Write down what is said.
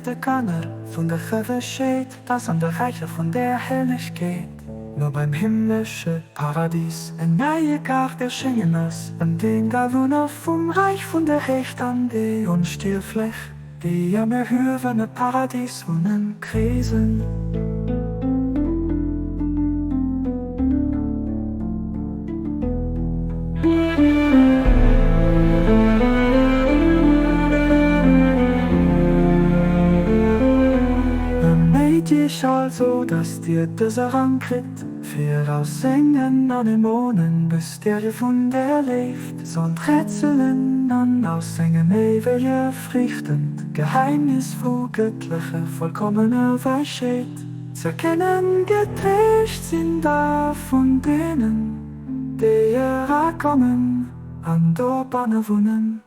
Geséichte Kanner vun der Verwëschheet, Dass an de Räicher vun der Herrlechkeet. No beim himmlesche Paradis en neie Gaart erschéngen ass, An deem d'Awunner vum Räich vun der Héicht an déi Onstierflech, déi am erhuewene Paradis wunnen, kreesen. Beméit iech also, datt dir dëse Rang kritt, fir aus sengen Anemonen Mysterie vun der Léift sollt rätselen an aus sengen éiwege Friichten d'Geheimnis vu gëttlecher vollkommener Wäisheet z'erkennen. Getréischt sinn der vun deenen, déi erakommen an dobanne wunnen.